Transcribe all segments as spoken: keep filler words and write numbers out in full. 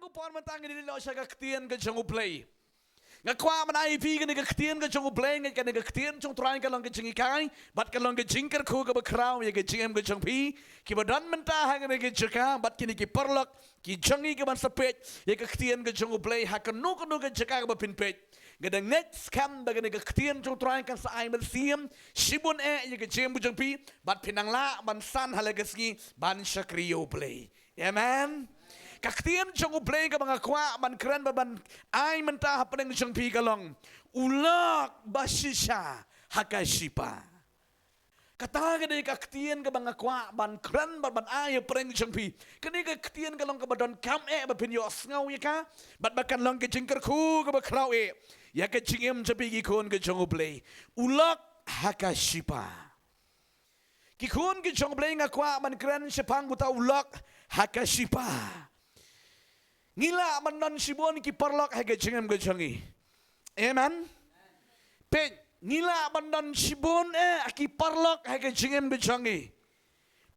Ka por mynta ngi dei leit noh sha ka ktien ka jong U Blei. Nga kwah ban ai ïa phi kane ka ktien ka jong U Blei, nga kane ka ktien jong U Trai ka long ka jinghikai bad ka long ka jingkyrkhu kaba khraw ïa ka jingim ka jong phi. Kiba don mynta ha kane ka jaka bad kine ki paralok ki jong ngi kiban sa peit ïa ka ktien ka jong U Blei ha kano kano ka jaka kaba phin peit. Nga da ngeit skhem ba kane ka ktien jong U Trai kan sa ai mynsiem shibun eh ïa ka jingim ka jong phi bad phin nang lah ban san ha la ka sngi ban shakri ïa U Blei. Amen. Ka ktien jong U Blei kaba nga kwah ban kren bad ban ai mynta hapdeng jong phi ka long, u lok ba shisha ha ka shipa. Kata ka dei ka ktien kaba nga kwah ban kren bad ban ai hapdeng jong phi. Kane ka ktien ka long kaba donkam eh ba phin ïohsngew ïa ka bad ba kan long ka jingkyrkhu kaba khraw eh ïa ka jingim jong phi ki khun ka jong U Blei. U lok ha ka shipa. Ki khun ki jong U Blei, nga kwah ban kren shaphang uta u lok ha ka shipa. Ngi lah ban don shibun ki paralok ha ka jingim ka jong ngi. Amen. Peit, ngi lah ban don shibun eh ki paralok ha ka jingim ka jong ngi.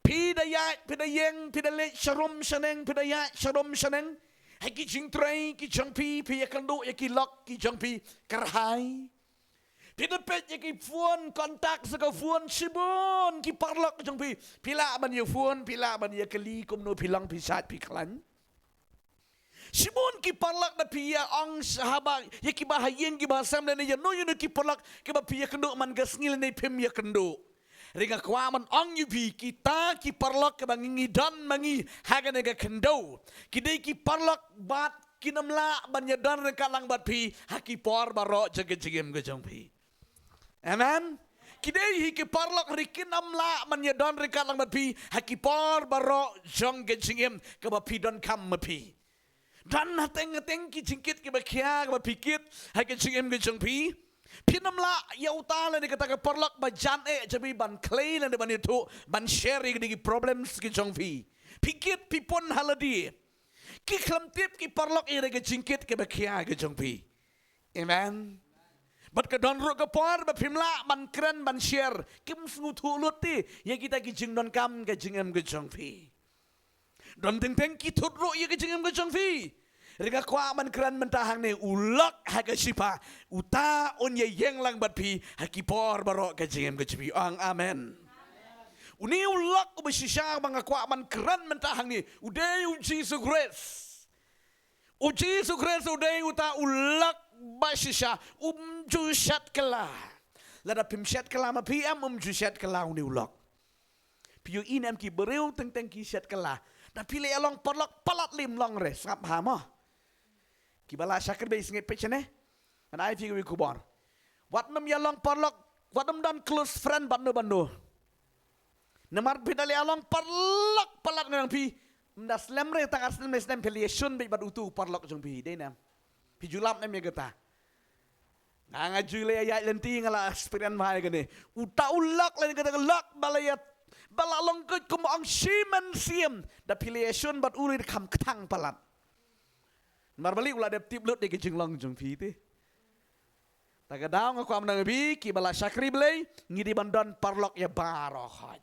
Phi da ïaid, phi da ïeng, phi da leit sharum shaneng, phi da ïaid sharum shaneng. Ha ki jingtrei ki jong phi, phi ïakynduh ïa ki lok ki jong phi, kyrhai. Phi da peit ïa ki phone, contact sa ka phone, shibun ki paralok jong phi. Phi lah ban ïa phone, phi lah ban ïa kylli kumno phi long, phi shait phi khlaiñ. Shibun ki paralok da phi ïa ong sha haba ïa kiba ha ïing kiba ha sem lane ïa no ïa no ki paralok kiba phi ïakynduh man ka sngi lane phim ïakynduh. Hynrei nga kwah ban ong ïa phi, kita ki paralok kiba ngi ngi don ma ngi ha kane ka khyndew, ki dei ki paralok bad kin ym lah ban ïadon ryngkat lang bad phi ha ki por baroh jong ka jingim ka jong phi. Amen. Ki dei hi ki paralok hynrei kin ym lah ban ïadon ryngkat lang bad phi ha ki por baroh jong ka jingim kaba phi donkam ma phi. Don hateng hateng ki jingkit kiba khia kaba phi kit ha ka jingim ka jong phi. Phin ym lah ïa uta lane kata ka paralok ba jan eh jong phi ban khlei lane ban ïathuh, ban share ïa ki problems ki jong phi. Phi kit phi pun ha lade. Ki khlem tip ki paralok ïa ka jingkit kiba khia ka jong phi. Amen. Bad ka don ruh ka por ba phim lah ban kren ban share, kim sngewthuh lut te ïa kita ki jingdonkam ka jingim ka jong phi. Don teng teng ki thut ruh ïa ka jingim ka jong phi. Hynrei nga kwah ban kren mynta hangne, u lok ha ka shipa, uta un ïaïeng lang bad phi ha ki por baroh ka jingim ka jong phi. Ong amen. Une u lok uba shisha ba nga kwah ban kren mynta hangne, u dei U Jisu Khrist. U Jisu Khrist u dei uta u lok ba shisha, um ju shet kylla. Lada phim shet kylla ma phi em, um ju shet kylla une u lok. Phi ïohi ne em ki briew teng teng ki shet kylla. Da phi leh ïa long paralok palat, lim long re, sngap ha mo. Kiba la shakri ba ïa sngap peit shane. Ngan ai phi kawei ka khubor. Wat nym ïa long paralok, wat nym don close friend bad no bad no. Namar phi da leh ïa long paralok palat ngan ong phi, ym da slem re, tang ar snem ne snem phi la ïa shun beit bad utu u paralok jong phi, dei ne em? Phi ju lap ne em ïa kata? Nga nga ju leh ïa ïaid lynti, nga la experience bha ïa kane. Uta u lok lane kata ka lok ba la ïa, ba la long kut kumba ong shi mynsiem, da phi la ïa shun bad u re da kham kthang palat. Namar balei? U la dep tip lut ïa ki jinglong jong phi te. Ta ka daw nga kwah ban ong ïa phi kiba la shakri Blei, ngi dei ban don paralok ïa baroh khoit.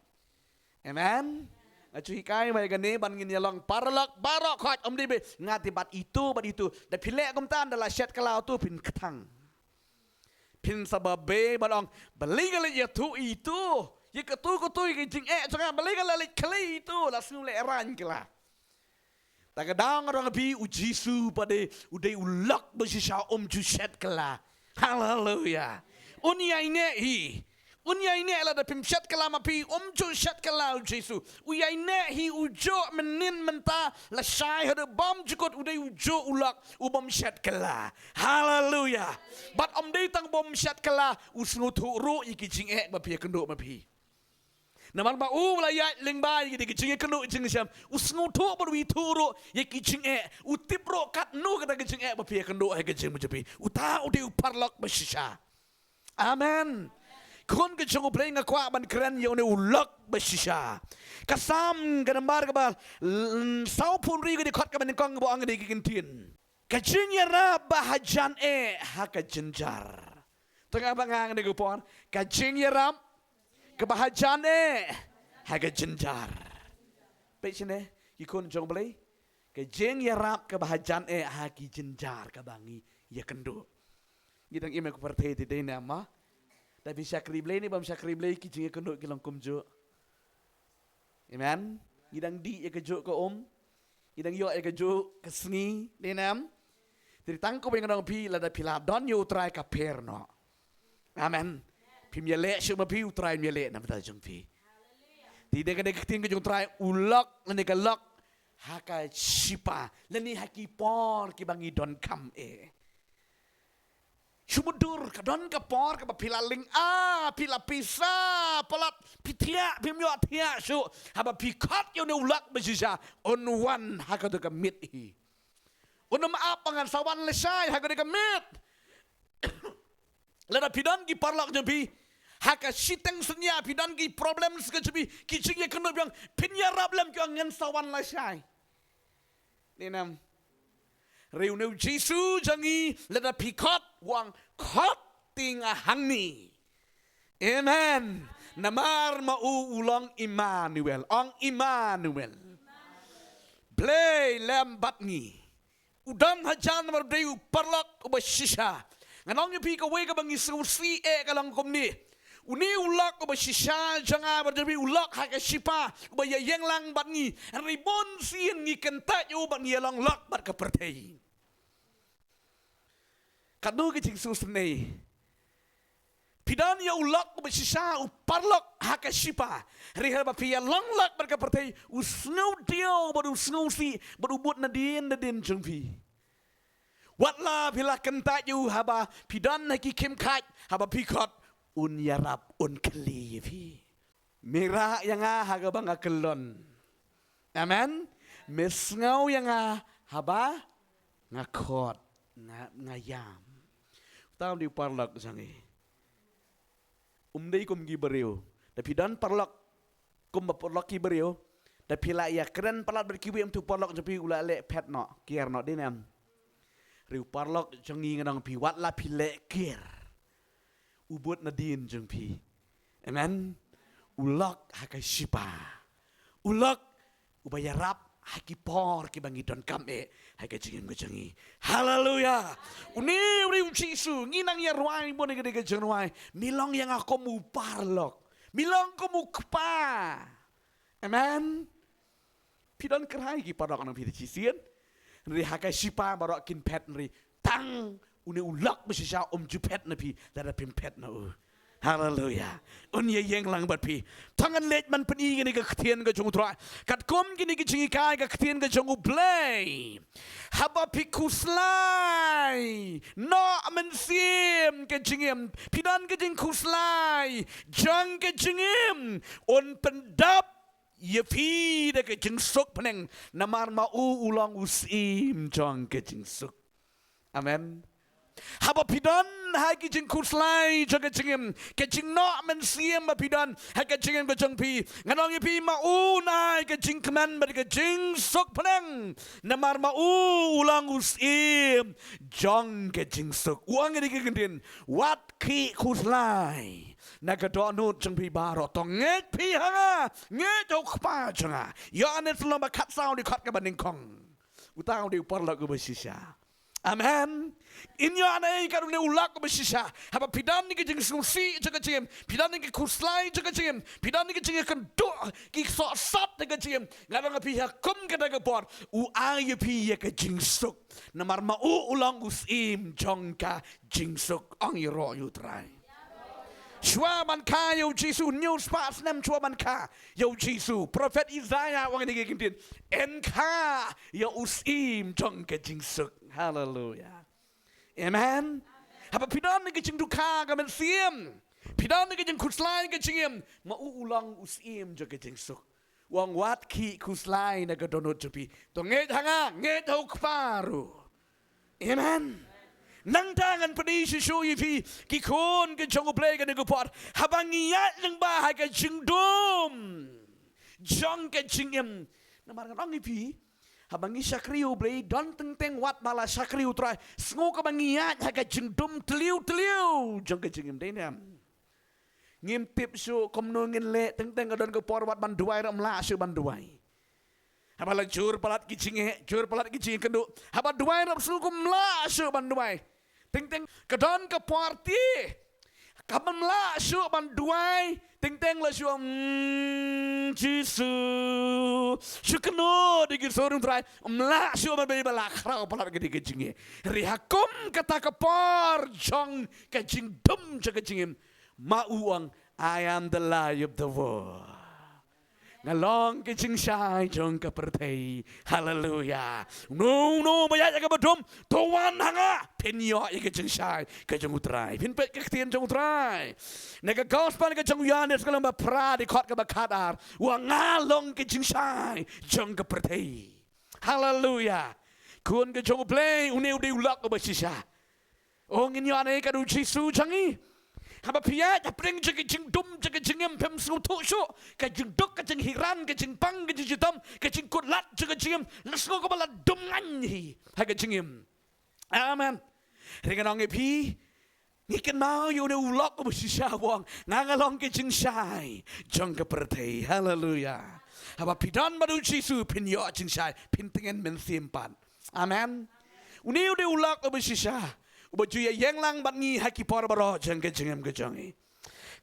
Amen. Nga ju hikai ma ïa kane ban ngin ïa long paralok baroh khoit, ym dei ba nga te bad itu bad itu. Da phi leh kumta, da la shet kylla utu phin kthang. Phin sa babe ban ong, balei nga leit ïathuh itu ïa katu katu ïa ki jingeh jong nga, balei nga la leit kylli itu, la sngewlehraiñ kylla. Ta ka daw nga ong ïa phi, U Jisu pat de u dei u lok ba shisha, um ju shet kylla. Haleluia. Un ïaineh hi. Un ïaineh, lada phim shet kylla ma phi, um ju shet kylla U Jisu. U ïaineh hi, u juh mynnin mynta, lashai haduh bymjukut, u dei u juh u lok u bym shet kylla. Haleluia. Bad ym dei tang bym shet kylla, u sngewthuh ruh ïa ki jingeh ba phi ïakynduh ma phi. Namar ba u la ïaid lyngba ïa ki jingïakynduh jingshem, u sngewthuh bad u ithuh ruh ïa ki jingeh, u tip ruh katno kata ka jingeh ba phi ïakynduh ha ka jingim jong phi. Uta u dei u paralok ba shisha. Amen. Khun ka jong U Blei, nga kwah ban kren ïa une u lok ba shisha. Ka Salm ka nambar kaba, mm, sawphew hynriew, ka dkhot kaba nyngkong kaba ong kine ki kyntien. Ka jingïarap ba hajan eh ha ka jynjar. Tang ba nga ngane ka por. Ka jingïarap kaba hajan eh ha ka jynjar. Peit shane, ki khun jong U Blei. Ka jingïarap kaba hajan eh ha ki jynjar kaba ngi ïakynduh. Ngi dang im ha ka pyrthei te dei ne em? Da phi shakri Blei ne bym shakri Blei, ki jingïakynduh ki long kumjuh. Amen. Ngi dang dih ïa kajuh ka um. Ngi dang ïoh ïa kajuh ka sngi, dei ne em? Te tang kumba nga ong ïa phi, lada phi la don ïa U Trai ka pher noh. Amen. Phim ïaleh shuh ma phi, U Trai un ïaleh na bynta jong phi. Te dei ka, dei ka ktien ka jong U Trai, u lok lane ka lok ha ka shipa lane ha ki por kiba ngi donkam eh. Shu mutdur, ka don ka por kaba phi la lynga, phi la pisa palat, phi thiah, phim ïoh thiah shuh. Haba phi khot ïa une u lok ba shisha, un wan ha kato ka miet hi. Un ym ap ba ngan sa wan lashai ha kato ka miet. Lada phi don ki paralok jong phi ha ka shiteng synñia, phi don ki problems ka jong phi, ki jingïakynduh biang, phin ïarap lem, ki ong ngan sa wan lashai. Dei ne em? Hynrei une U Jisu jong ngi, lada phi khot, u ong khot tieng hangne. Amen. Namar ma u u long Immanuel. Ong Immanuel. Blei lem bad ngi. U don hajan namar u dei u paralok uba shisha. Ngan ong ïa phi kawei kaba ngi sngewsih eh ka long kumne. Une u lok uba shisha jong nga bad jong phi, u lok ha ka shipa uba ïaïeng lang bad ngi. Hynrei bun sien ngi kyntait ïa u bad ngi ïalong lok bad ka pyrthei. Katno ka jingsngewsynei. Phi don ïa u lok uba shisha, u paralok ha ka shipa. Hynrei haba phi ïalong lok bad ka pyrthei, u sngewdiaw bad u sngewsih bad u bud nadien nadien jong phi. Wat la phi la kyntait ïa u haba phi don ha ki khim khait, haba phi khot, un ïarap, un kylli ïa phi. Me rah ïa nga ha kaba nga kyllon. Amen. Me sngew ïa nga haba nga khot, nga, nga ïam. Uta um dei u paralok jong ngi. Um dei kum ki briew. Da phi don paralok kumba paralok ki briew, da phi la ïakren palat bad kiwei, um, te u paralok jong phi u la leh phet noh, kiar noh, dei ne em? Hynrei u paralok jong ngi, ngan ong ïa phi, wat la phi leh kiar, u bud nadien jong phi. Amen. U lok ha ka shipa. U lok uba ïarap ha ki por kiba ngi donkam eh ha ka jingim ka jong ngi. Haleluya. Une u dei U Jisu, ngi nang ïa rwai bun ïa ka dei ka jingrwai. Me long ïa nga kum u paralok. Me long kum u kpa. Amen. Phi don kyrhai ki paralok, ngan ong ïa phi da shisien. Hynrei ha ka shipa baroh kin phet, hynrei tang une u lok ba shisha um ju phet na phi lada phim phet na u. Haleluya. Un ïaïeng lang bad phi. To ngan leit ban pyni kane ka ktien ka jong U Trai. Katkum kine ki jinghikai ka ktien ka jong U Blei. Haba phi khuslai noh mynsiem ka jingim, phi don ka jingkhuslai jong ka jingim, un pyndap ïa phi da ka jingsuk bneng, namar ma u u long u syiem jong ka jingsuk. Amen. Haba phi don ha ki jingkhuslai jong ka jingim, ka jingnoh mynsiem ba phi don ha ka jingim ka jong phi, ngan ong ïa phi, ma u un ai ka jingkmen bad ka jingsuk bneng, namar ma u u long u syiem jong ka jingsuk. U ong ïa kane ka ktien, wat khih khuslai na ka dohnud jong phi baroh. To ngeit phi ha nga, ngeit ha u Kpa jong nga. Ïoannis lynnong ba khatsaw, dkhot kaba nyngkong. Uta u dei u paralok uba shisha. Amen. Ngin ïoh ïa kane, kat une u lok uba shisha. Haba phi don ïa ka jingsngewsih jong ka jingim, phi don ïa ka khuslai jong ka jingim, phi don ïa ka jingïakynduh ki sohsat jong ka jingim, ngan ong ïa phi ha kum kata ka por, u ai ïa phi ïa ka jingsuk. Namar ma u u long u syiem jong ka jingsuk. Ong ïaroh ïa U Trai. Shuwa ban kha ïa U Jisu, hynñiew spah snem shuwa ban kha ïa U Jisu, prophet Isaiah u ong ïa kane ka ktien, yn kha ïa u syiem jong ka jingsuk. Haleluya. Amen. Haba phi don ïa ka jingdukha ka mynsiem, phi don ïa ka jingkhuslai ka jingim, ma u u long u syiem jong ka jingsuk. U ong wat khih khuslai na ka dohnud jong phi. To ngeit ha nga, ngeit ha u Kpa ruh. Amen. Nangta ngan pyni shuh shuh ïa phi, ki khun ki jong U Blei, kane ka por, haba ngi ïaid lyngba ha ka jingdum jong ka jingim. Namar ngan ong ïa phi, haba ngi shakri U Blei, don teng teng wat ba la shakri U Trai, sngew kaba ngi ïaid ha ka jingdum tliw tliw jong ka jingim, dei ne em? Ngim tip shuh kumno ngin leh, teng teng ka don ka por wat ban duwai ruh ym lah shuh ban duwai. Haba la jur palat ki jingeh, jur palat ki jingkynduh. Haba duwai ruh sngew kum lah shuh ban duwai. Teng teng ka don ka por te. Ka bym lah shuh ban duwai. Teng teng la shuh, mm, Jisu. Shu kynduh da ki sur jong u Trai. Ym lah shuh ban, ba la khraw palat ka dei ka jingeh. Hynrei ha kum kata ka por jong ka jingdum jong ka jingim. Ma u ong, "I am the light of the world." Nga long ka jingshai jong ka pyrthei. Haleluya. Uno uno ba ïaid ïa kaba dum, to wan ha nga. Phin ïoh ïa ka jingshai ka jong u Trai. Phin peit ka ktien jong u Trai. Na ka gospel ka jong u Ïoannis ka lynnong ba phra dkhot kaba khatar. Wa nga long ka jingshai jong ka pyrthei. Haleluya. Khun ka jong u Blei, une u dei u lok uba shisha. O ngin ïoh ne ka dei u Jisu jong ngi. Haba phi ïaid hapdeng jong ka jingdum jong ka jingim, phim sngewthuh shuh ka jingduk, ka jinghiran, ka jingpang, ka jingshitom, ka jingkut lad jong ka jingim. La sngew kumba la dum ngan hi ha ka jingim. Amen. Hynrei ngan ong ïa phi, ngi kynmaw ïa une u lok uba shisha, u ong, nga nga long ka jingshai jong ka pyrthei. Haleluya. Haba phi don bad u Jisu phin ïoh jingshai, phin tngen mynsiem pat. Amen. Une u dei u lok uba shisha uba ju ïaïeng lang bad ngi ha ki por baroh jong ka jingim ka jong ngi.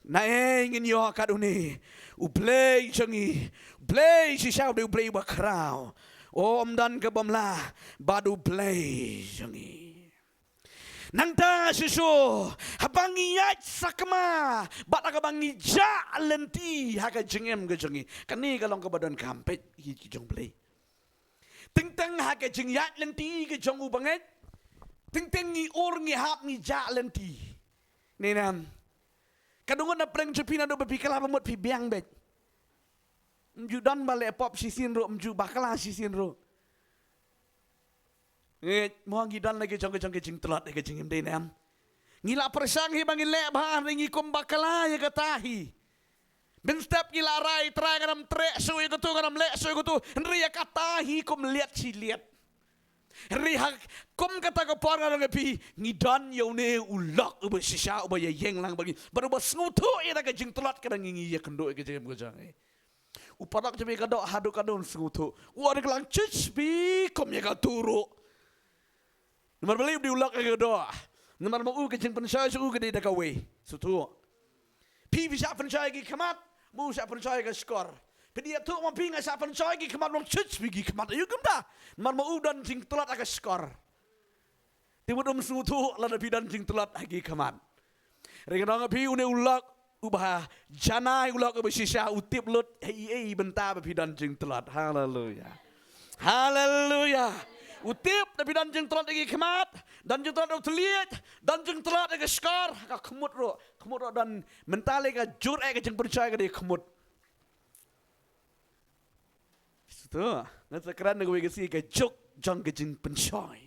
Naei ngin ïoh kat une u Blei jong ngi, u Blei shisha u dei u Blei uba khraw. O ym don ka bym lah bad u Blei jong ngi. Nangta shisha haba ngi ïaid sakma bad haba ngi jah lynti ha ka jingim ka jong ngi, kane ka long kaba donkam, peit, ki jong u Blei. Teng teng ha ka jingïaid lynti ka jong u bangeit, teng teng ngi ur, ngi hap, ngi jah lynti. Ngi nam. Ka dang ngut na pdeng jong phi naduh ba phi kylla ba mut phi biang beit. Ym ju don ba leh pop shisien ruh, ym ju bakla shisien ruh. Ngi mo ngi don la ki jong ki jong ki jingtlot, ki jingim, dei ne em? Ngi la pyrshang hi ba ngin leh bha, hynrei ngi kum bakla ïa kata hi. Mynstep ngi la rai, Trai, ngan ym treh shuh ïa katu, ngan ym leh shuh ïa katu, hynrei ïa kata hi kum liat shi liat. Hynrei ha kum kata ka por, ngan ong ïa phi, ngi don ïa une u lok uba shisha uba ïaïeng lang bad ngi, bad uba sngewthuh ïa ka jingtlot kaba ngi, ngi ïakynduh ïa ka jingim ka jong ngi. U paralok jong phi ka doh haduh katno un sngewthuh? U ong, klang, chich, phi kum ïa katu ruh. Namar balei? U dei u lok ïa ka doh. Namar ma u ka jingpynshoi sha u ka dei da kawei. Sngewthuh? Phi, phi shah pynshoi ki khmat, ma u shah pynshoi ka shkor. Phi dei ïathuh ma phi, nga shah pynshoi ki khmat, long chich, phi, ki khmat aïu kumta? Namar ma u don jingtlot ha ka shkor. Te mut um sngewthuh lada phi don jingtlot ha ki khmat. Hynrei ngan ong ïa phi, une u lok uba janai, u lok uba shisha, u tip lut ha ei ei bynta ba phi don jingtlot. Haleluya. Haleluya. U tip da phi don jingtlot ha ki khmat, don jingtlot ha u thylliej, don jingtlot ha ka shkor, ha ka khmut ruh. Khmut ruh don, mynta lei ka jur eh ka jingpynshoi ka dei khmut. Sngewthuh? Ngan sa kren na kawei ka sngi ka juk jong ka jingpynshoi.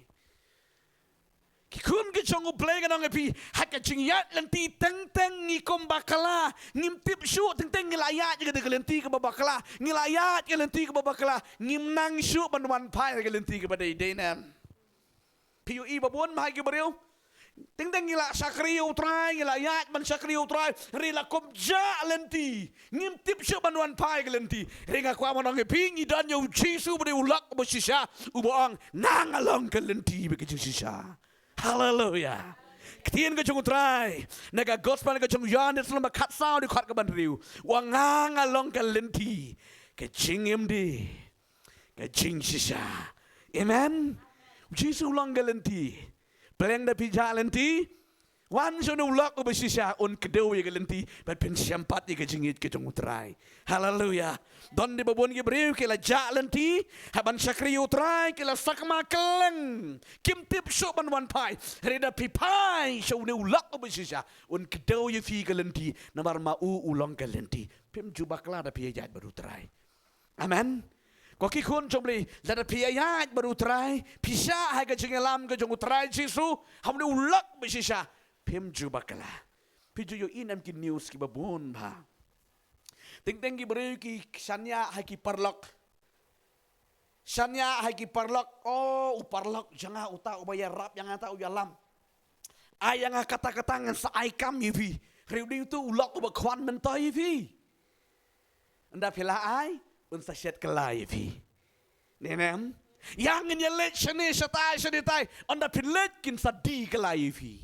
Ki khun ki jong U Blei, ngan ong ïa phi, ha ka jingïaid lynti teng teng ngi kum bakla, ngim tip shuh, teng teng ngi la ïaid ïa ka lynti kaba bakla, ngi la ïaid ïa ka lynti kaba bakla, ngim nang shuh ban wan phai ha ka lynti kaba dei, dei ne em? Phi ïohi ba bun bha ki briew, teng teng ngi la shakri ïa U Trai, ngi la ïaid ban shakri ïa U Trai, hynrei la kum jah lynti, ngim tip shuh ban wan phai ha ka lynti. Hynrei nga kwah ban ong ïa phi, ngi don ïa U Jisu ba dei u lok ba shisha, uba ong, nga nga long ka lynti bad ka jingshisha. Haleluya. Ktien ka jong U Trai na ka Gospel ka jong U Ïoannis lynnong ba khatsaw, dkhot kaba hynriew, u ong, nga nga long ka lynti, ka jingim de, ka jingshisha. Amen. U Jisu u long ka lynti. Pyrshang da phi jah lynti, wan sha une u lok uba shisha, un kdew ïa ka lynti bad phin shem pat ïa ka jingïeit ka jong U Trai. Haleluya. Don de ba bun ki briew ki la jah lynti ha ban shakri ïa U Trai, ki la sakma kylleng, kim tip shuh ban wan phai. Hynrei da phi phai sha une u lok uba shisha, un kdew ïa phi ka lynti, namar ma u u long ka lynti. Phim ju bakla da phi ïaid bad U Trai. Amen. Ko ki khun jong U Blei, lada phi ïaid bad U Trai, phi shah ha ka jingïalam ka jong U Trai Jisu, ha une u lok ba shisha, phim ju bakla. Phi ju ïohi ne em ki news kiba bun bha? Teng teng ki briew ki shaniah ha ki paralok. Shaniah ha ki paralok, o, u paralok jong nga uta uba ïarap ïa nga, uta u ïalam. Ai ïa nga kata kata, ngan sa ai kam ïa phi. Hynrei u dei utu u lok uba khwan myntoi ïa phi. Ynda phi la ai, un sa shet kylla ïa phi. Amen. Ïa ngin ïa leit shane shatai shane tai, ynda phi leit kin sa die kylla ïa phi.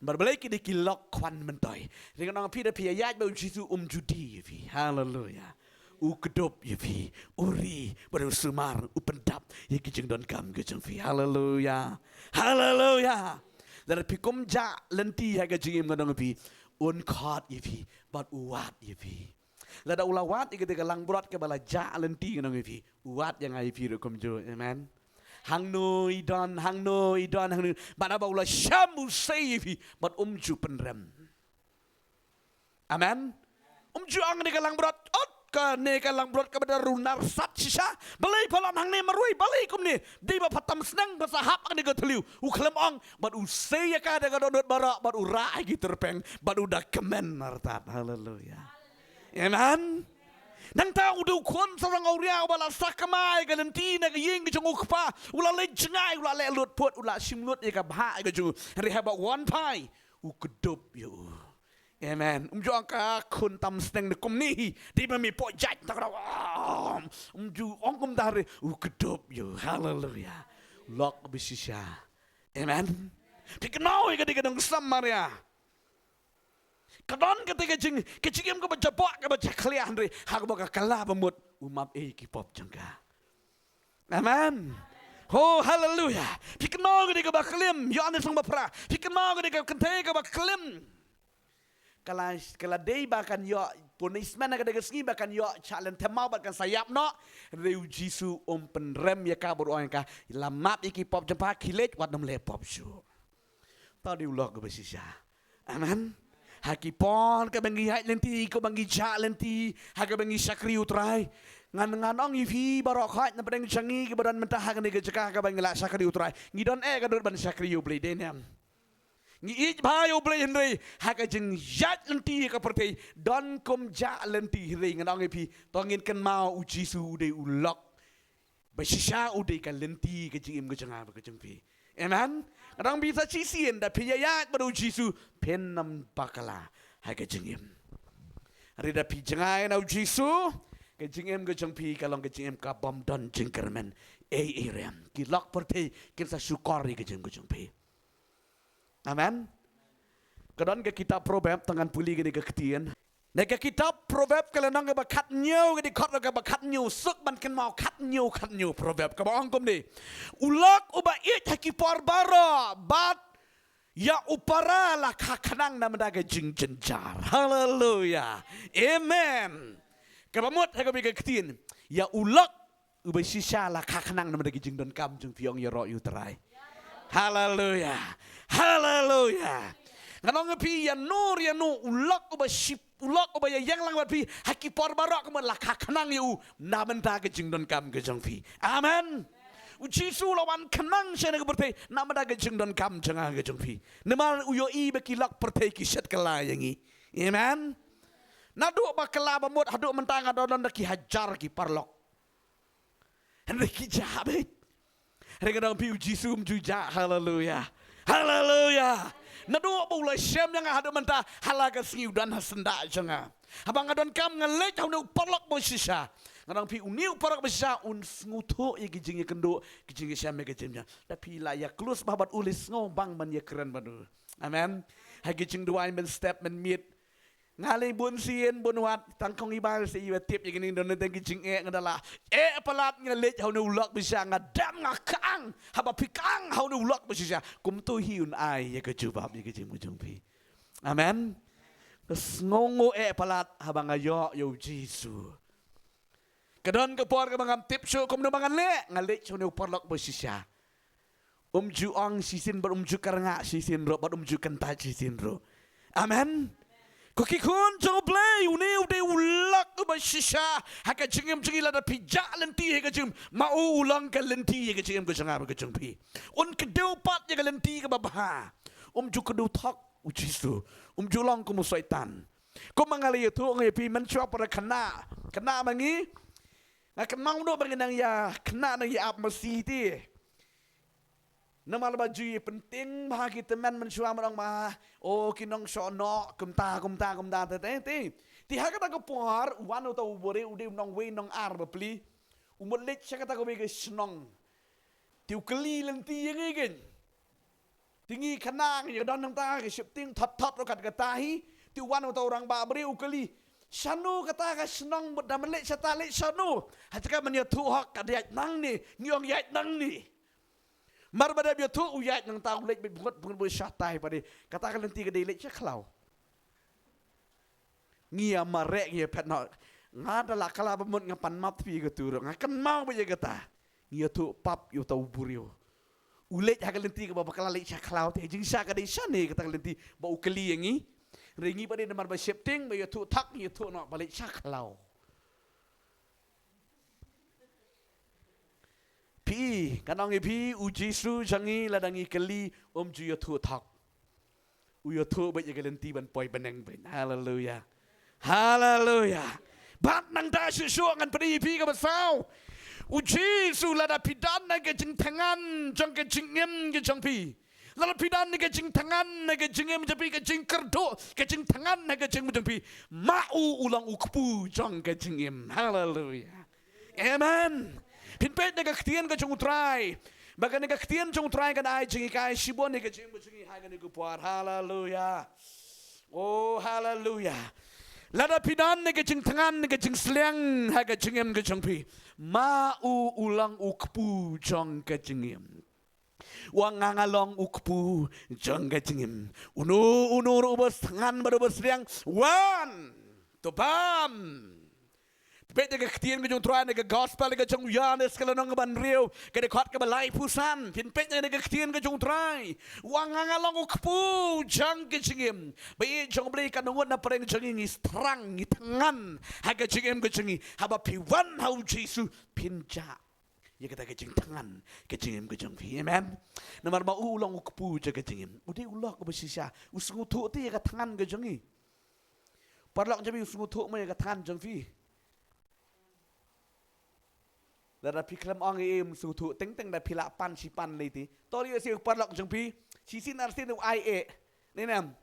Namar balei? Ki dei ki lok khwan myntoi. Te nga ong phi, da phi ïaid bad U Jisu, um ju die ïa phi. Haleluya. U kdup ïa phi, u ri bad u sumar, u pyndap ïa ki jingdonkam ki jong phi. Haleluya. Haleluya. Lada phi kum jah lynti ha ka jingim, nga ong phi, un khot ïa phi bad u wad ïa phi. Lada u la wad ïa kata ka langbrot kaba la jah lynti, nga ong ïa phi, u wad ïa nga ïa phi ruh kumjuh. Amen. Hangno i don, hangno i don, hangno. Bad haba u la shem, u sei ïa phi bad um ju pynrem. Amen. Um ju ong kane ka langbrot, ot, kane ka langbrot kaba da runar sat shisha. Balei pha long hangne marwei, balei kumne? Dei ba pha tam sneng ba sa hap ha kane ka thliew. U khlem ong, bad u sei ïa ka da ka dohnud baroh, bad u rah ïa ki tyrpeng, bad u da kmen artat. Haleluya. Amen. Nangta u dei u khun sarong awria uba la sakma ïa ka lynti na ka ïing ka jong u kpa. U la leit jngai, u la leh lut phut, u la shim lut ïa ka bhah ka jong u. Hynrei haba u wan phai, u kdup ïa u. Amen. Um ju ong ka khun tam sneng ne kumne hi, dei ba me poh jait ta ka. Um ju ong kumta, hynrei u kdup ïa u. Haleluya. Lok ba shisha. Amen. Phi kynmaw ïa ka dei ka dong Samaria. Ka don kata ka jing, ka jingim kaba jaboh, kaba jakhlia, hynrei ha kaba ka kylla ba mut, u map ïa ki pop jong ka. Amen. Oh, haleluya. Phi kynmaw kane kaba klim, Ïoannis lynnong ba phra. Phi kynmaw kane ka kynthei kaba klim. Ka la, ka la dei ba kan ïoh punishment ha kata ka sngi, ba kan ïoh shah lynthem maw bad kan sa ïap noh. Hynrei U Jisu um pynrem ïa ka bad u ong ïa ka, la map ïa ki pop jong pha, khie leit, wat nym leh pop shuh. Te dei u lok kaba shisha. Amen. Ha ki por kaba ngi ïaid lynti, kaba ngi jah lynti, ha kaba ngi shakri U Trai. Ngan, ngan ong ïa phi baroh khoit na pdeng jong ngi kiba don mynta ha kane ka jaka kaba ngi la shakri U Trai. Ngi don eh ka dur ban shakri U Blei, dei ne em? Ngi ïeit bha ïa U Blei, hynrei ha ka jingïaid lynti ha ka pyrthei don kum jah lynti, hynrei ngan ong ïa phi, to ngin kynmaw U Jisu u dei u lok ba shisha, u dei ka lynti ka jingim ka jong nga bad ka jong phi. Amen. Ngan ong phi sa shisien, da phi ïaid bad U Jisu, phin ym bakla ha ka jingim. Hynrei da phi jngai na U Jisu, ka jingim ka jong phi ka long ka jingim kabym don jingkyrmen ei ei ruh em. Ki lok pyrthei kin sa shukor ïa ka jingim ka jong phi. Amen. Ka don ka kitab Proverb, to ngan pule kane ka ktien. Na ka kitab Proverb ka lynnong kaba khathynñiew, ka dkhot kaba khathynñiew, suk ban kynmaw khathynñiew, khathynñiew Proverb kaba ong kumne. U lok uba ïeit ha ki por baroh, bad ïa u para la kha khnang na bynta ka jingjynjar. Haleluya. Amen. Kaba mut ha kaba ka ktien, ïa u lok uba shisha la kha khnang na bynta ki jingdonkam jong phi, ong ïaroh ïa U Trai. Haleluya. Haleluya. Ngan ong ïa phi, ïa no ïa no u lok uba ship, u lok uba ïa ïeng lang bad phi ha ki por baroh, kumno la kha khnang ïa u na bynta ka jingdonkam ka jong phi. Amen. U Jisu la wan khnang sha kane ka pyrthei na bynta ka jingdonkam jong nga ka jong phi. Namar u ïohi ba ki lok pyrthei ki shet kylla ïa ngi. Amen. Naduh ba kylla ba mut haduh mynta nga don da ki hajar ki paralok. Hynrei ki jah beit. Hynrei nga ong ïa phi, U Jisu um ju jah. Haleluya. Haleluya. Naduh ba u la shem ïa nga haduh mynta, ha la ka sngi u don ha syndah jong nga. Haba nga donkam nga leit ha une u paralok ba shisha. Nga ong ïa phi, une u paralok ba shisha un sngewthuh ïa ki jingïakynduh, ki jingïashem, ïa ki jingïa. Da phi la ïa close bha bad u, leh sngewbang ban ïakren bad u. Amen. Ha ki jingduwai mynstep mynmiet. Nga leh bun sien bun wat, tang kong i ba sa i ba tip ïa kine, don tang ki jingeh nga da la eh palat, nga leit ha une u lok ba shisha, nga dem nga kang. Haba phi kang ha une u lok ba shisha, kumto hi un ai ïa ka jubab ïa ka jingmut jong phi. Amen. Nga sngewnguh eh palat haba nga ïoh ïa U Jisu. Ka don ka por kaba ngam tip shuh kumno ba ngan leh, nga leit sha une u paralok ba shisha. Um ju ong shisien bad um ju kyrngah shisien ruh bad um ju kyntait shisien ruh. Amen. Ko ki khun jong U Blei, une u dei u lok uba shisha ha ka jingim jong ngi. Lada phi jah lynti ha ka jingim, ma u u long ka lynti ha ka jingim ka jong nga bad ka jong phi. Un kdew pat ïa ka lynti kaba bha. Um ju kdew thok U Jisu. Um ju long kum u Soitan. Kumba nga la ïathuh nga ïa phi mynshuwa para khynnah, khynnah ma ngi. Nga kynmaw noh ba ngi nang ïa khynnah nang ïa ap masi te. Namar ba ju ïa pynting bha ki tymmen mynshuwa, ma ong ma, o ki nong shoh noh kumta kumta kumta te te te. Te ha kata ka por u wan uta u briew, u dei u nongwei nongar bapli. U mut leit sha kata kawei ka shnong. Te u kylli lynti ïa ngi kein. Te ngi kynmaw ïa ka don nangta ka shipting thot thot ruh kat kata hi. Te u wan uta u rangbah briew u kylli. Shano kata ka shnong, mut da men leit shata leit shano? Ha jaka men ïathuh hok ka ïaid nangne, ngi ong ïaid nangne. Mar ba dep ïathuh u ïaid nangta u leit beit bngut bngut beit shatai pat de. Kata ka lynti ka dei leit sha khlaw. Ngi ïa mareh ngi ïa phet noh. Nga da la kylla ba mut nga pan map phi katu ruh. Nga kynmaw ba ïa kata. Ngi ïathuh pap ïa uta u briew. U leit ha ka lynti kaba bakla leit sha khlaw te jingshisha ka dei shane kata ka lynti ba u kylli ïa ngi. Hynrei ngi pat de namar ba sheptieng ba ïathuh thok ngi ïathuh noh ba leit sha khlaw. Phi, ngan ong ïa phi, u Jisu jong ngi lada ngi kylli um ju ïathuh thok. U ïathuh beit ïa ka lynti ban poi bneng beit. Haleluya. Haleluya. Bad nangta shuh shuh ngan pyni ïa phi kaba saw. U Jisu lada phi don ha ka jingthngan jong ka jingim ka jong phi. Lada phi don ha ka jingthngan ha ka jingim jong phi, ka jingkyrduh, ka jingthngan ha ka jingim jong phi. Ma u u long u kpu jong ka jingim. Haleluya. Amen. Phin peit na ka ktien ka jong u Trai. Ba kane ka ktien jong u Trai kan ai jinghikai shibun ïa ka jingim ka jong ngi ha kane ka por. Haleluya. Oh, haleluya. Lada phi don na ka jingthngan, na ka jingsliang ha ka jingim ka jong phi. Ma u u long u kpu jong ka jingim. Wan nga nga long u kpu jong ka jingim. Uno uno ruh uba thngan bad uba sliang. Wan. To bam. Peit na ka ktien ka jong u Trai na ka gospel ka jong u Ïoannis ka lynnong kaba hynriew ka dkhot kaba laiphew san. Phin peit na ka ktien ka jong u Trai. Wan nga nga long u kpu jong ka jingim. Ba ïeit jong u Blei ka nongut na pyrshang jong ngi ngi thrang ngi thngan ha ka jingim ka jong ngi. Haba phi wan ha u Jisu phin jah ïa kata ka jingthngan ka jingim ka jong phi. Amen. Namar ma u u long u kpu jong ka jingim. U dei u lok uba shisha. U sngewthuh te ïa ka thngan ka jong ngi. Paralok jong phi u sngewthuh mo ïa ka thngan jong phi. Lada phi khlem ong ei ei um sngewthuh teng teng da phi lah pan shi pan lei te. To ïa si paralok jong phi. Shisien arsien u ai eh. Ne nam.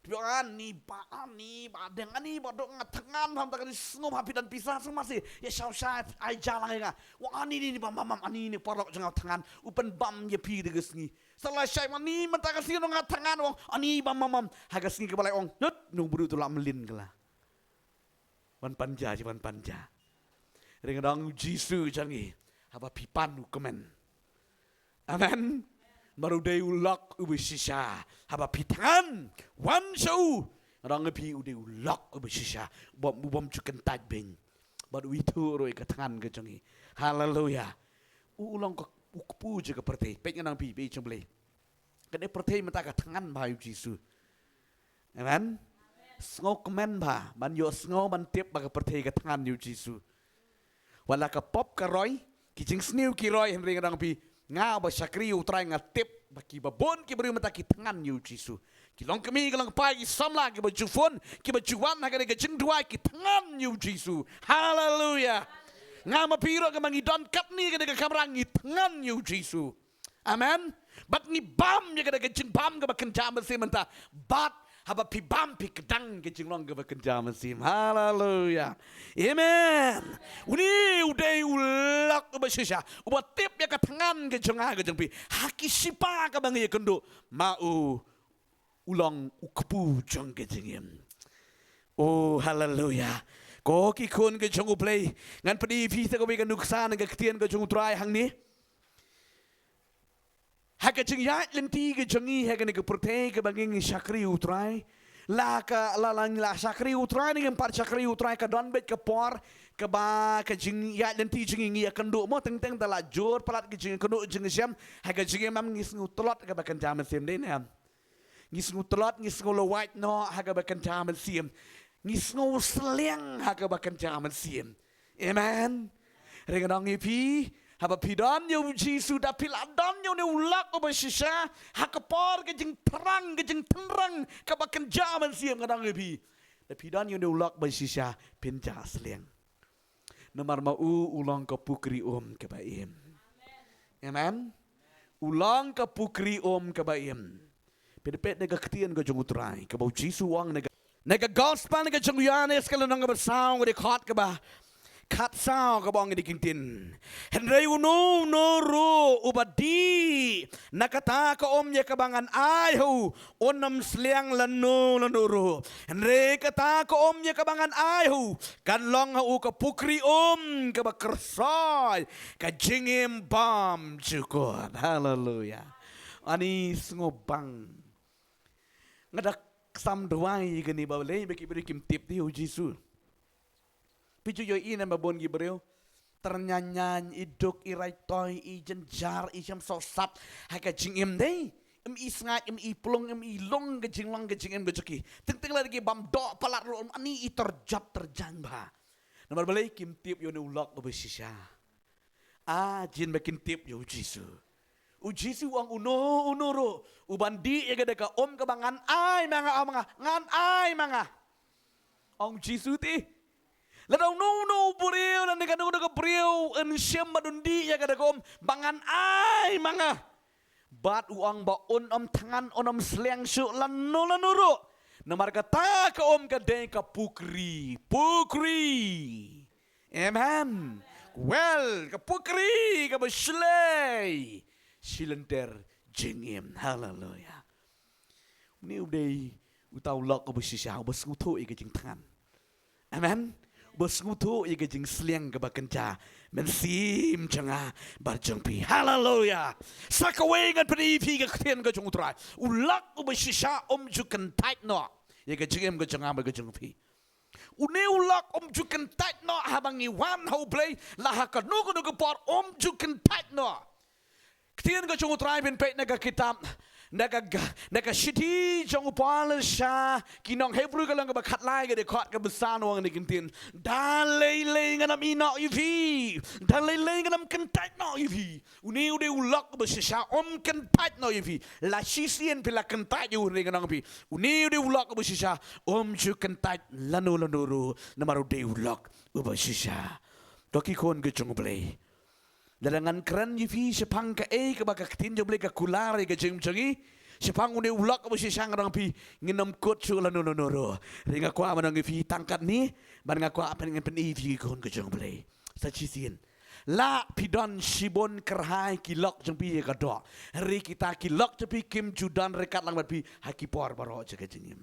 Phi ong ani ba ani ba deng ani ba dong nga thngan pham ta kani sngewbha phi don pisa sngewbha si. Ïa shaw shaw ai ja lang ïa nga. Wan ani ni ni ba mam mam ani ni paralok jong nga thngan. U pynbam ïa phi da ka sngi. Sa la shai ma ni mynta ka sngi nga thngan wan ani ba mam mam. Ha ka sngi kaba lai ong. Nut nung briew tu la mlien kala. Wan panja ji wan panja. Ring dong Jisu jong ngi. Haba phi pan u kmen. Amen. Namar u dei u lok uba shisha. Haba phi thngan wan sha u. Nga ong ïa phi u dei u lok uba shisha. Bym, u bym ju kyntait beiñ. Bad u ithuh ruh ïa ka thngan ka jong ngi. Haleluya. U, u long ka, u kpu jong ka pyrthei. Peit nga ong ïa phi, peit jong Blei. Kane pyrthei mynta ka thngan bha ïa u Jisu. Amen. Sngewkmen bha ban ïohsngew ban tip ba ka pyrthei ka thngan ïa u Jisu. Wat la ka pop ka roi, ki jingsniew ki roi, hynrei nga ong ïa phi, nga ba shakri u Trai nga tip ba kiba bun ki briew mynta ki thngan ïa u Jisu. Ki long kmie, ki long kpa, ki samla, kiba ju phone, kiba ju wan ha kane ka jingduwai, ki thngan ïa u Jisu. Haleluya. Nga ma phi ruh kaba ngi don katne kane ka kamra ngi thngan ïa u Jisu. Amen. Bad ngi bam ïa kata ka jingbam kaba kynja mynsiem mynta. Bad haba phi bam phi kdang ka jinglong kaba kynja mynsiem. Haleluya. Amen. Une u dei u lok uba shisha. Uba tip ïa ka thngan ka jong nga ka jong phi. Ha ki shipa kaba ngi ïakynduh. Ma u u long u kpu jong ka jingim. Oh, haleluya. Ko ki khun ka jong u Blei. Ngan pyni ïa phi sa kawei ka nuksa na ka ktien ka jong u Trai hangne. Ha ka jingïaid lynti ka jong ngi ha kane ka pyrthei kaba ngi ngi shakri u Trai. La ka la la ngi la shakri u Trai ne ngim pat shakri u Trai ka don beit ka por kaba ka jingïaid lynti jong ngi ngi ïakynduh mo teng teng da la jur palat ka jingïakynduh jingshem ha ka jingim ngi sngew tlot kaba kynja mynsiem dei ne em. Ngi sngew tlot, ngi sngew lawait noh ha kaba kynja mynsiem. Ngi sngew sliang ha kaba kynja mynsiem. Amen. Ring dong ïa phi, haba phi don ïa u Jisu da phi la don ïa une u lok uba shisha, ha ka por ka jingthrang, ka jingthrang kaba kynja mynsiem nga dong ïa phi. Da phi don ïa une u lok uba shisha, phin ja sliang. Namar ma u u long ka pukri um kaba im. Amen. U long ka pukri um kaba im. Peit peit na ka ktien ka jong u Trai kaba u Jisu u ong na ka, na ka gospel na ka jong u Ïoannis ka lynnong kaba saw ka dkhot kaba Khatsaw kaba ong ïa kane ka ktien. Hynrei uno uno ruh uba dih na kata ka um ïa kaba ngan ai ha u, un ym sliang lano lano ruh. Hynrei kata ka um ïa kaba ngan ai ha u kan long ha u ka pukri um kaba kyrsoi, ka jingim bym jukut. Haleluya. Ani sngewbang. Nga da sam duwai ïa kane, balei ba ki briew kim tip te ïa u Jisu. Phi ju ïohi ne em ba bun ki briew, tyrnyan nyan, i duk, i raitoi, i jynjar, i shem sohsat ha ka jingim, dei. Im i sngaid, im i plung, im i lung ka jinglong ka jingim ka jong ki. Teng teng lada ki bam doh palat ruh, ani i tyrjot tyrjan bha. Namar balei? Kim tip ïa une u lok uba shisha. Ah, jin ba kin tip ïa u Jisu. U Jisu u ong uno uno ruh uban dih ïa kata ka um kaba ngan ai ma nga, ong ma nga, ngan ai ma nga. Ong Jisu te. Lada uno uno u briew, lada kano kano ka briew yn shim bad un dih ïa kata ka um, ba ngan ai ma nga. Bad u ong ba un ym thngan, un ym sliang shuh lano lano ruh. Namar kata ka um ka dei ka pukri, pukri. Amen. Well, ka pukri kaba shlei shi lynter jingim. Haleluya. Une u dei uta u lok uba shisha, uba sngewthuh ïa ka jingthngan. Amen. Uba sngewthuh ïa ka jingsliang kaba kynja mynsiem jong nga bad jong phi. Haleluya. Sa kawei ngan pyni ïa phi ka ktien ka jong u Trai. U lok uba shisha um ju kyntait noh ïa ka jingim ka jong nga bad ka jong phi. Une u lok um ju kyntait noh haba ngi wan ha U Blei, la ha kano kano ka por um ju kyntait noh. Ktien ka jong u Trai, phin peit na ka kitab, na ka, na ka shithi jong u Paul sha ki nong Hebru ka lynnong kaba khatlai ka dkhot kaba san, u ong ïa kane ka ktien. Da lei lei ngan ym ïeh noh ïa phi. Da lei lei ngan ym kyntait noh ïa phi. Une u dei u lok uba shisha, um kyntait noh ïa phi. La shisien phi la kyntait ïa u, hynrei ngan ong ïa phi, une u dei u lok uba shisha, um ju kyntait lano lano ruh, namar u dei u lok uba shisha. Ko ki khun ka jong U Blei, lada ngan kren ïa phi shaphang kaei kaba ka ktien jong U Blei ka kular ïa ka jingim jong ngi, shaphang une u lok uba shisha, ngan ong ïa phi, ngin ym kut shuh lano lano ruh. Hynrei nga kwah ban ong ïa phi tang katne, bad nga kwah ban pyni ïa phi, ki khun ka jong U Blei. Sa shisien, lah phi don shibun kyrhai ki lok jong phi ïa ka doh, hynrei kita ki lok jong phi kim ju don ryngkat lang bad phi ha ki por baroh jong ka jingim.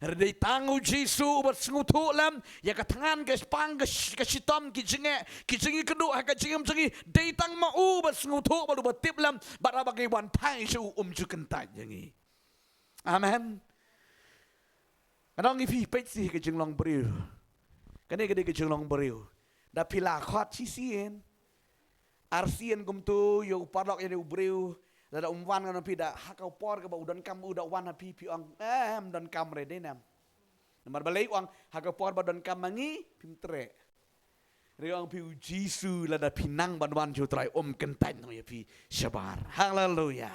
Hynrei dei tang u Jisu uba sngewthuh lem ïa ka thngan, ka spang, ka sh-, ka shitom, ki jingeh, ki jingïakynduh ha ka jingim jong ngi. Dei tang ma u uba sngewthuh bad uba tip lem, bad haba ngi wan phai sha u, um ju kyntait ïa ngi. Amen. Ngan ong ïa phi, peit shisha ka jinglong briew. Kane ka dei ka jinglong briew. Da phi la khot shisien, arsien kumto ïa u paralok, ïa une u briew, lada um wan, ngan ong ïa phi, da ha ka por kaba u donkam u da wan ha phi, phi ong, em, donkam re, dei ne em? Namar balei? U ong, ha ka por ba donkam ma ngi phim treh. Hynrei ong ïa phi, u Jisu lada phi nang ban wan sha u Trai, um kyntait noh ïa phi shabar. Haleluya.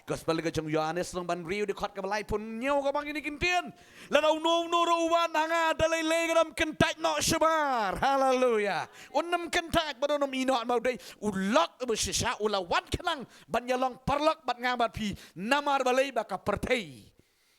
Gospel ka jong u Ïohannes lynnong ba hynriew, dkhot kaba laiphew hynñiew, ka ong ïa kane ka ktien. Lada uno uno ruh u wan ha nga, da lei lei ngan ym kyntait noh shabar. Haleluya. Un ym kyntait bad un ym ïeh noh, namar u dei u lok uba shisha, u la wan khnang ban ïalong paralok bad nga bad phi. Namar balei? Ba ka pyrthei,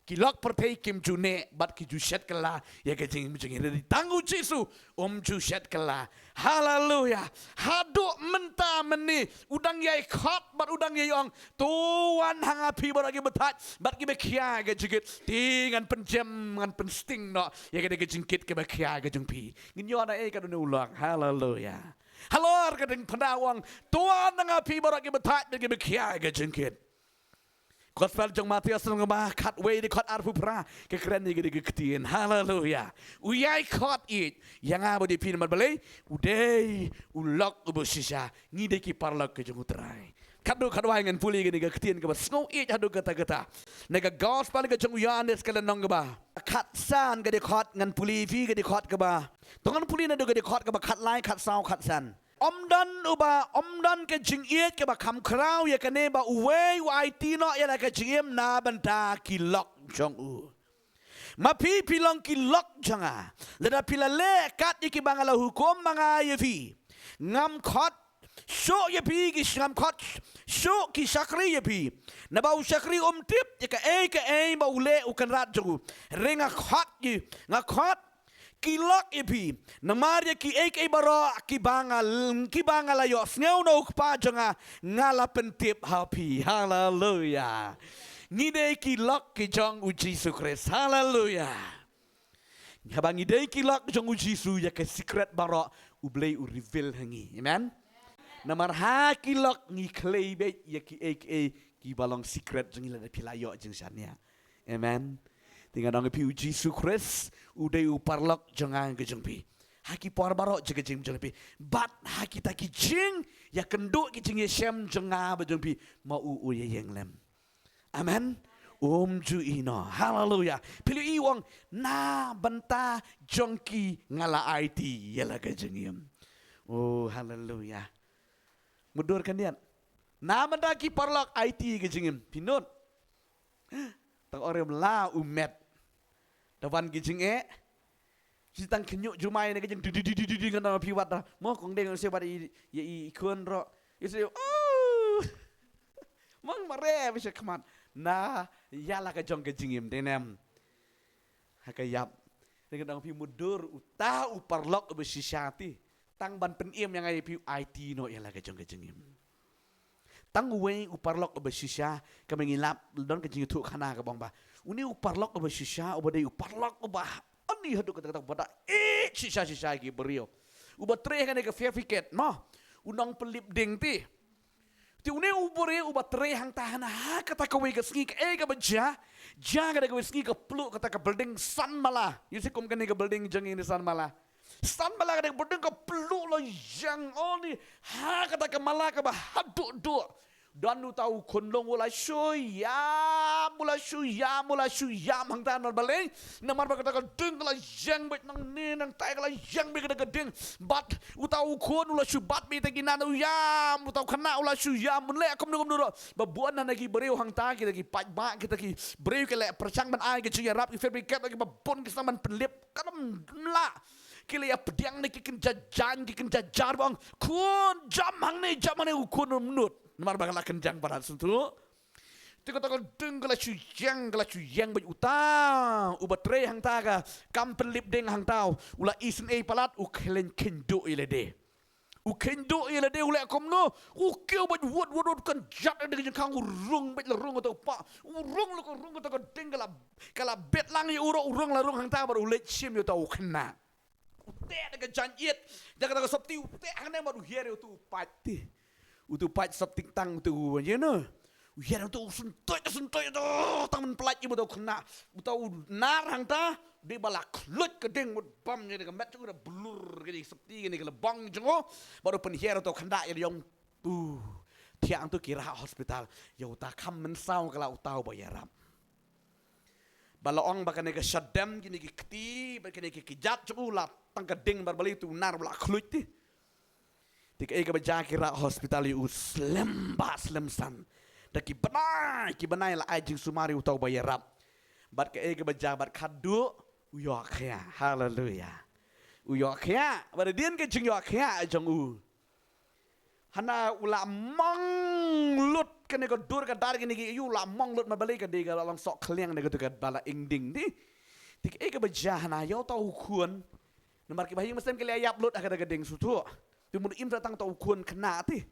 ki lok pyrthei kim ju neh bad ki ju shet kylla ïa ka jingim jong ngi. Hynrei tang u Jisu um ju shet kylla. Haleluya. Haduh mynta mynne u dang ïai khot bad u dang ïai ong, to wan ha nga phi baroh kiba thait bad kiba khia ïa ka jingkit, te ngan pynjem, ngan pynsting noh ïa kane ka jingkit kaba khia ïa ka jong phi. Ngin ïoh naei kat une u lok? Haleluya. Halor ka diengphna u ong, to wan ha nga phi baroh kiba thait bad kiba khia ïa ka jingkit. Gospel jong u Mathaios lynnong ba khatwei, dkhot arphew phra, ka kren ïa kane ka ktien. Haleluya. U ïai khot ïeit ïa nga bad ïa phi, namar balei? U dei u lok uba shisha. Ngi dei ki paralok ka jong u Trai. Khatduh khatwai ngan pule ïa kane ka ktien kaba sngew ïeit haduh katta katta. Na ka Gospel ka jong u Ïohannes ka lynnong kaba khatsan, ka dkhot, ngan pule ïa phi ka dkhot kaba, to ngan pule naduh ka dkhot kaba khatlai, khatsaw, khatsan. Ym don uba, ym don ka jingïeit kaba kham khraw ïa kane, ba uwei u aiti noh ïa la ka jingim na bynta ki lok jong u. Ma phi, phi long ki lok jong nga lada phi la leh kat ïa kiba nga la hukum ma nga ïa phi. Ngam khot shuh ïa phi ki sh-, ngam khot shuh ki shakri ïa phi, naba u shakri um tip ïa kaei kaei ba u leh u kynrad jong u. Hynrei nga khot ïa, nga khot ki lok ïa phi. Namar ïa kiei kiei baroh kiba nga, kiba nga la ïohsngew na u Kpa jong nga, nga la pyntip ha phi. Haleluya. Ngi dei ki lok ki jong u Jisu Khrist. Haleluya. Haba ngi dei ki lok jong u Jisu, ïa ka secret baroh U Blei u reveal ha ngi. Amen. Namar ha ki lok ngi khlei beit ïa kiei kiei kiba long secret jong ngi lada phi la ïoh jingshaniah. Amen. Te nga ong ïa phi, u Jisu Khrist u dei u paralok jong nga ka jong phi. Ha ki por baroh jong ka jingim jong phi, bad ha kita ki jingïakynduh ki jingïashem jong nga bad jong phi, ma u u ïaïeng lem. Amen. Um ju ïehnoh. Haleluya. Phi la ïohi u ong, na bynta jong ki nga la aiti ïa la ka jingim. Oh, haleluya. Mutdur khyndiat. Na bynta ki paralok aiti ka jingim. Phi nud. Tang orem la u met. Da wan ki jingeh. Shi tang khynñiuh jumai ne ka jing di di di di di di ngan phi wat da. Mo kong deng se wat i i i khun ro. I se oh. Mang mare bi se khmat. Na ïa la ka jong ka jingim de nem. Ha ka ïap. Ring dang phi mutdur uta u paralok ba shisha ti. Tang ban pynim ïa nga ïa phi aiti noh ïa la ka jong ka jingim. Tang uwei u paralok uba shisha, kaba ngi lap, don ka jingïathuh khana kaba ong ba. Une u paralok uba shisha, uba dei u paralok uba ani haduh katta katta uba da eh shisha shisha ki briew. Uba trei ha kane ka fair cricket, mo. U nongpynlip ding ti. Te une u briew uba trei hangta hana ha kata kawei ka sngi kaei kaba jia, jia kata kawei sngi ka pluh kata ka building san mala. Ïohi kum kane ka building jong ngi ni san mala. San mala kata ka building ka pluh la ïeng, oh ni, ha kata ka mala kaba haduh duh. Don uta u khunlung u la shu ïam, u la shu ïam, u la shu ïam hangta namar balei. Namar ba kata ka ding ka la ïeng beit nangne nangtai ka la ïeng beit kata ka ding. Bad uta u khun u la shu bat beit ta ki nan u ïam, uta u khynnah u la shu ïam, un leh kumno kumno ruh. Ba bun na ki briew hangta kita ki paidbah kita ki briew ki leh pyrshang ban ai ki jingïarap ki fair cricket ki ba bun ki sdang ban pynlip. Ka dang lah. Ki la ïa pdiang ne ki kynja jaiñ ki kynja jar ba ong khun jam hangne jam hangne u khun um nud. Namar ba ka la kynjang palat sngewthuh. Te kata ka ding ka la shu ïeng ka la shu ïeng bad uta uba trei hangta ka kam pynlip ding hangta u la isynei palat u khlem kheiñ duh ïa lade. U kheiñ duh ïa lade u leh kumno u kiew bad wut wut wut kan jat ïa ka jingkhang u rung bad la rung uta u pa u rung la ka rung uta ka ding ka la ka la bet lang ïa u ruh u rung la rung hangta bad u leit shim ïa uta u khynnah. U teh da ka jaiñ ïit da ka da ka sopti u teh hangne bad u hiar ïa uta u pait ti. Uta u pait sopti tang uta u ïa no. U hiar uta u sngewthuh sngewthuh uta tang ban pynlait ïa uta u khynnah. Uta u nar hangta dei ba la khluit ka ding mut bam ïa ka met jong u da blur ka dei sopti ka ne ka la bang jong u. Bad u pynhiar uta u khynnah ïa la ïong u thiah hangtu ki rah hospital ïa uta kham mynsaw ka la uta u ba ïarap. Ba la ong ba kane ka shadem kine ki kti ba kine ki kjat jong u la tang ka ding bar bali tu nar ba la khluit ti. Te kaei kaba jia ki rah hospital ïa u slem ba slem san. Da ki bnai ki bnai la ai jingsumar ïa uta u ba ïarap. Bad kaei kaba jia bad khadduh u ïoh khia. Haleluya. U ïoh khia bad hadien ka jingïoh khia jong u. Hana u la mong lut kane ka dur ka dar kine ki ïa u la mong lut ma balei ka dei ka la long soh khliang ne ka tu ka ba la ing ding ti. Te kaei kaba jia hana ïa uta u khun. Namar ki ba ïing ba sem ki la ïap lut ha ka da ka ding sngewthuh. Te mut im sa tang uta u khun khynnah ti.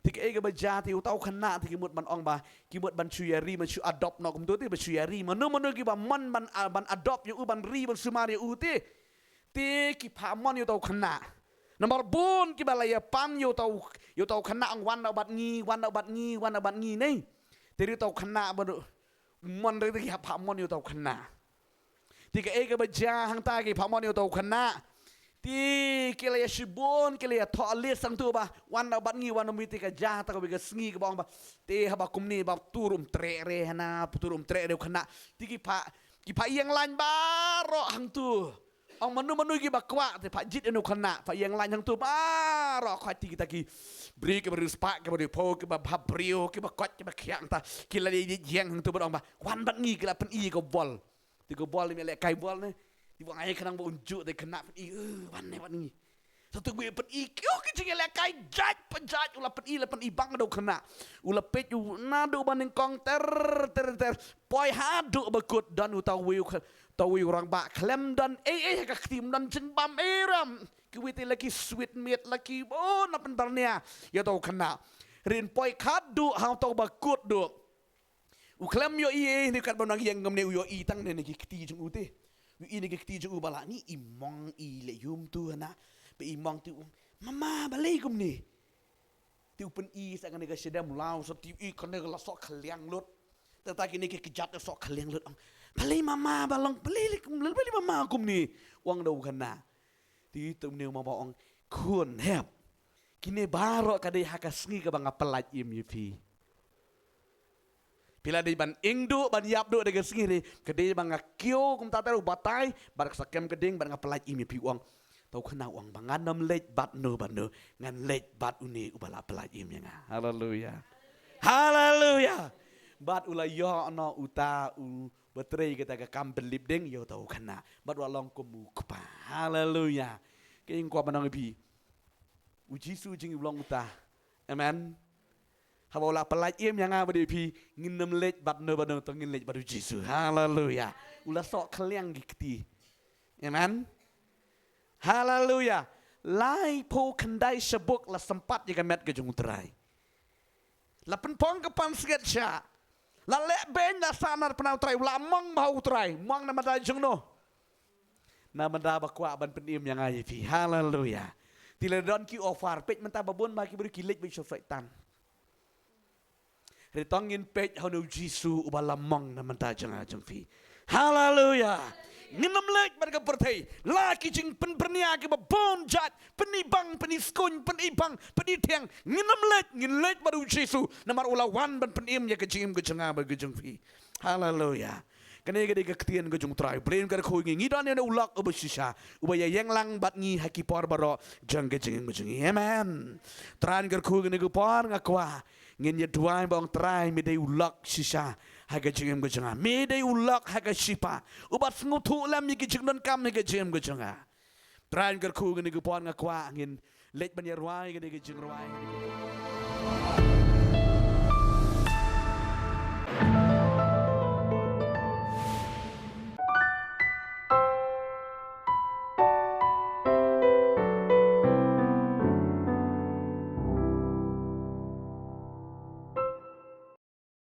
Te kaei kaba jia te uta u khynnah te ki mut ban ong ba ki mut ban shu ïa ri ban shu adopt noh kumto te ba shu ïa ri mano mano ki ba mon ban ban adopt ïa u ban ri ban sumar ïa u te. Te ki phah mon ïa uta u khynnah. Namar bun kiba la ïa pan ïa uta u, ïa uta u khynnah ong wan noh bad ngi, wan noh bad ngi, wan noh bad ngi ne. Te ri uta u khynnah ba du mon ri te ki phah mon ïa uta u khynnah. Te kaei kaba jia hangta ki phah mon ïa uta u khynnah. Te ki la ïa shibun ki la ïa thoh list hangtu ba wan noh bad ngi, wan noh mi te ka jia ta kawei ka sngi kaba ong ba te haba kumne ba tur um treh re hana, tur um treh re u khynnah. Te ki phah ki phah ïeng lain baroh hangtu. Ong manu manu kiba kwah te phah jied ïa u khynnah phah ïeng lain hangtu baroh khot ti kita ki briew kiba riewspah kiba riewphew kiba bhabriew kiba koit kiba khiah hangta ki la ïeng hangtu ba ong ba wan bad ngi ki la pyni ka bol. Te ka bol ne me lehkai bol ne. Te ba ngai khnang ba un ju te khynnah pyni wan ne bad ngi. Sa tu wi pyni kiew ki jingïalehkai jait pa jait u la pyni la pyni bang da u khynnah. U la peit u naduh ba nyngkong ter ter ter poi haduh ba kut don uta u wi u khynnah. Tau wi u rangbah khlem don ei ei ha ka kti, ym don jingbam ei ruh. Kiwei te la ki sweet meat, la ki, oh, na pynthor nia ïa uta u khynnah. Rin poi khadduh ha uta u ba kut duh. U khlem ïohi ei ne katba nang ïeng kumne, u ïohi tang ne na ki kti jong u te. U ïohi na ki kti jong u ba la ngi i mong i leh ïum tu hana. Ba i mong te u ong, "Mama, balei kumne?" Te u pyni sa kane ka shadem, u la u sa te u i kane ka la soh khliang lut. Te ta kine ki kjat ka soh khliang lut, ong, "Balei mama ba long, balei, balei mama kumne?" U ong da u khynnah. Te u, te une u mama ong, "Khun hep, kine baroh ka dei ha ka sngi kaba nga pyllait im ïa phi. Phi la dei ban ing duh, ban ïap duh da ka sngi re, ka dei ba nga kiew kumta ter u batai bad ka sa kem ka ding bad nga pyllait im ïa phi," u ong. Te u khynnah u ong ba ngan ym leit bad no bad no, ngan leit bad une uba la pyllait im ïa nga. Haleluia. Haleluia. Bad u la ïoh noh uta u ba trei kata ka kam pynlip ding ïa uta u khynnah. Bad u la long kum u kpa. Haleluia. Ka ïing kwah ban ong ïa phi, u Jisu jong ngi u long uta. Amen. Haba u la pyllait im ïa nga bad ïa phi, ngin ym leit bad no bad no, to ngin leit bad u Jisu. Haleluia. U la soh khliang ki kti. Amen. Haleluia. Laiphew khyndai shabuk la sympat ïa ka met ka jong u Trai. La pynpong ka pansngiat sha. La leh beiñ, la sahnarphna u Trai, u la mong bha u Trai, mong na bynta jong no? Na bynta ba kwah ban pynim ïa nga ïa phi. Haleluia. Te la don ki offer, peit mynta ba bun ba ki briew ki leit beit sha Soitan. Hynrei to ngin peit ha une u Jisu uba la mong na bynta jong nga jong phi. Haleluia. Ngin ym leit bad ka pyrthei. La ki jingpynbyrngia kiba bun jait, pynibang, pyniskuñ, pynibang, pynithiang. Ngin ym leit, ngin leit bad u Jisu. Namar u la wan ban pynim ïa ka jingim ka jong nga bad ka jong phi. Haleluia. Kane ka dei ka ktien ka jong u Trai. Blei un kyrkhu ïa ngi, ngi don ïa une u lok uba shisha, uba ïaïeng lang bad ngi ha ki por baroh jong ka jingim ka jong ngi. Amen. Trai un kyrkhu, kane ka por nga kwah ngin ïa duwai ba ong Trai, me dei u lok shisha ha ka jingim ka jong nga. Me dei u lok ha ka shipa uba sngewthuh lem ïa ki jingdonkam ha ka jingim ka jong nga. Trai un kyrkhu, kane ka por nga kwah ngin leit ban ïa rwai kane ka jingrwai.